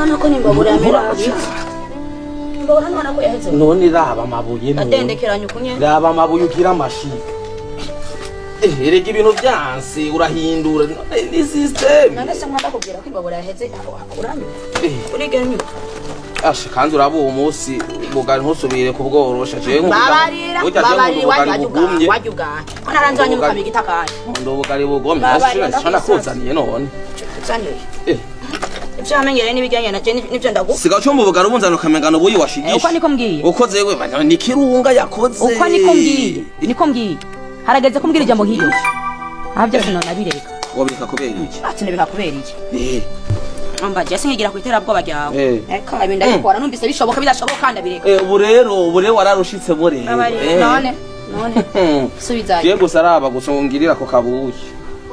None ko nimbabura yameraje. Imbabura none ko yaheze. None raba amabuye none. Adendekeranya ukunye. Raba amabuye ugira amashiga. Erega ibintu byanse urahindura none ni system. None se mwanda kubwira ko imbabura yaheze uranywa. Urigera unywa. Asha kandi uraba uwo munsi ubugari ntusubire kubworosha jewe Babarira, burya jewe babarira nkunda wajya ubugari ubwa, bugumye. Wajya ubwa. Ko naranze wanyu mukamenya itakanye. Nkunda ubugari bugumye. Babarira, Asha nakuzaniye none. Uzaniye. Eh. Ibyo wamenyereye n'ibijyanye na je nibyo ndaguha. Siga cyo mu bugari ubunzana ukamengana ubuyi washigisha. Uko niko mbwiye. Ukoze we ni kirunga yakoze. Uko niko mbwiye. Niko mbwiye. Harageze kumbwira ijambo nk'iryo. Aha byose nonabireka. Wabireka kubera iki? Ati nabireka kubera iki? Eh. Umva je sinkigira ku iterabwoba ryawe. Eh. Eka ibi ndabikora numvise bishoboka bidashoboka ndabireka. Ubu rero wararushitse bo rero. Babarira. None none subizayo. Jewe gusa araba gusa ngirira ako kabuyi.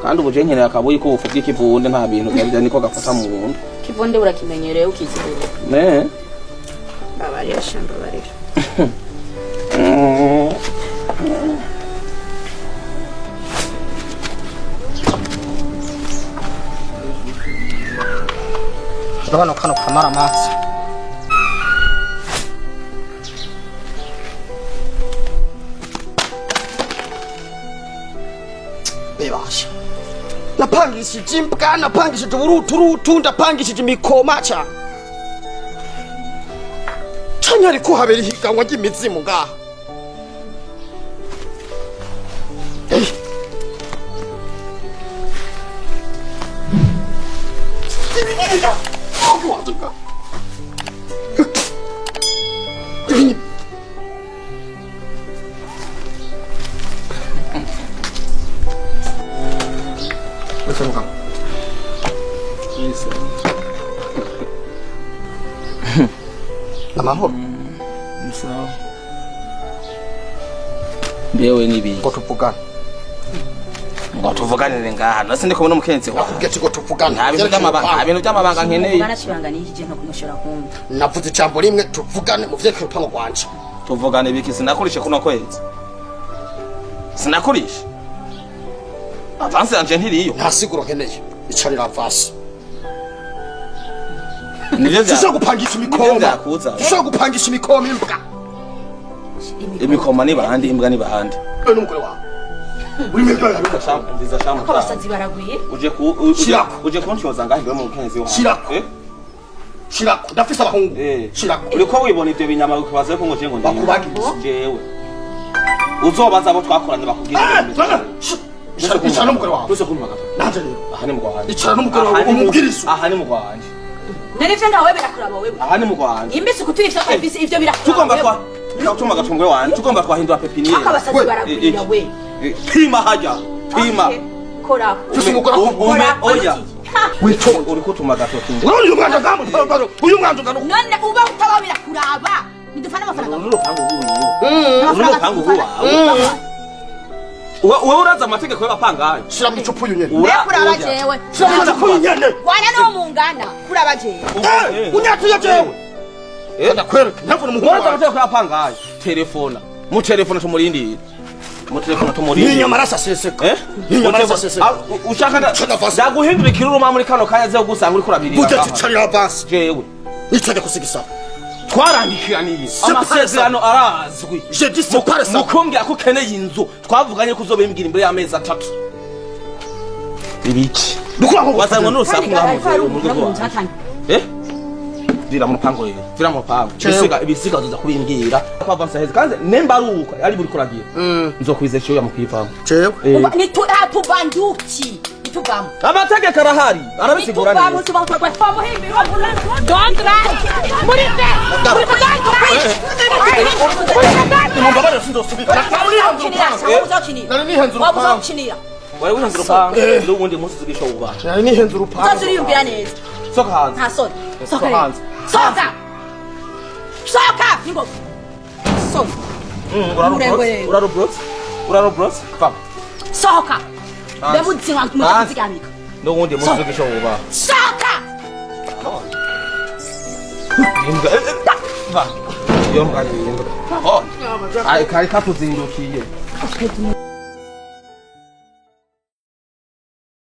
Kandi ubu je nkeneye akabuyi k'ubufu bw'ikivunde nta bintu byari niko gafata mu nda. Kivunde urakimenyereye ukizibura. Ne? Babarira shamba babarira. Urabona kano kamara amaso. Bebasha. Napangishije imbwa, napangishije uburuturutu, ndapangishije imikoma cyane. Canya ariko habera ihiganwa ry'imizimu ngaha. Eh. Namahoro. Sawa. Mbewe nibi. Ngo tuvugane. Ngo tuvuganire ngaha. Nase ndi kumwe n'umukenzi wawe. Nakubwiye ati ngo tuvugane. Nta bintu by'amabanga, nta bintu by'amabanga nkeneye. Bwana kibanga ni iki je ntushobora kumva. Navuze ijambo rimwe tuvugane mu vyerekeye urupango rwanje. Tuvugane biki sinakurishe kuno kwezi. Sinakurishe. Avance yanje ntiriyo. Nta siguro nkeneye. Icarira avance. Nivyo vya. Sishobora gupangisha Nivyo imikoma. vyakuza. Sishobora gupangisha imikoma imbwa. Imikoma ni bande, imbwa ni bande. Wewe n'umugore wawe. Uri mwebwe. Mviza shamu. Ko abasazi baragwiye. Uje ku uje Shirako. uje kuntyoza ngaho imbere mu mukenzi wawe. Shirako. Eh? Shirako, ndafise abahungu. Eh. Shirako. Uriko wibona ivyo binyama ukibaza ko ngo je ngo ndi. Bakubagiriza. Jewe. Uzobaza abo twakoranye bakubwira. Eh, bana. Icara n'umugore wawe. Tuze kumpa gato. Nanje rero. Aha ni mu rwanda. Icara n'umugore wawe umubwirize. Aha ni mu rwanda. Nari ivyo ngawe birakuraba wewe. Aha ni mu rwanda. Imbese kutuye ivyo ufise ivyo birakuraba. Tugomba kwa tuma gatongwe wanje. Tugomba twahindura pepiniere. Aka abasazi baragwira we. Pima hajya. Pima. Kora. Ufise umugore Ume oya. Witonde. Uriko tuma gatoki. Urabona uyu mwana ngamu uyu mwana ngano. None uba utaba birakuraba. Nidufana amafaranga. Uru rupangu rw'uwiwe. Uru rupangu rw'uwawe. Wewe uraza amategeko y'abapangayi. Shira mu icupa uyu nyene. Mbe kuraba jewe. Shira mu icupa uyu nyene. Wana no mungana kuraba jewe. Eh, unyatuye jewe. Ndakwereka. Ntavuna umuhungu Uraza wawe. amategeko y'abapangayi. Telefona. Mu telefona tumurindire. Mu telefona tumurindire. Ni nyamaraso aseseka. Eh? Ni nyamaraso aseseka. Ushaka Icara avance. ndaguhindura ikiruruma muri kano kanya aze gusanga uriko urabirira. Burya ticarira avance. Jewe. Nicajya kusiga Twarandikiraniye. C'est pas Amasezerano arazwi. Je dis c'est pas ça. Mukumbwira ko ukeneye inzu twavuganye ko uzobimbwira imbere y'amezi 3. Ibiki? Dukura ngo Wazanywe n'urusaku Kandi hari ngaho mu rugo umuntu rwawe. atanga. Eh? Vira mu rupango rero. Vira mu rupango. Jewe. Ibisiga ibisiga uzoza kubimbwira. Ko avance heza kandi nemba ari uko ari buri kuragira. Nzokwizesha iyo mukwivamo. Jewe. Eh. Nitu hatubanduki. Nituvamo. Amategeko arahari. Arabisigura Nituvamo neza. tuba twamuhimbira. Don't run. Muri be. Muri be. Mumbabarire sinzosubira. Nari nihenze Waba urupangu. uzokinira. Wari wihenze urupango. N'ubundi munsi uzigisha wubaha. Nari nihenze urupangu. Uzazuriyumvira neza. Soka hanze. Nta soni. Soka hanze. Soka. Soka. Ningo. Soni. Urarubrotse. Urarubrotse. Urarubrotse. Va. Soka. Hanze. Ndamutsinwa Hanze. mutakuzigamika. N'ubundi munsi uzigisha wubaha. Soka. Imbwa. Va. Iyo mbwa ni imbwa. Oh. Ai kari katuzindukiye.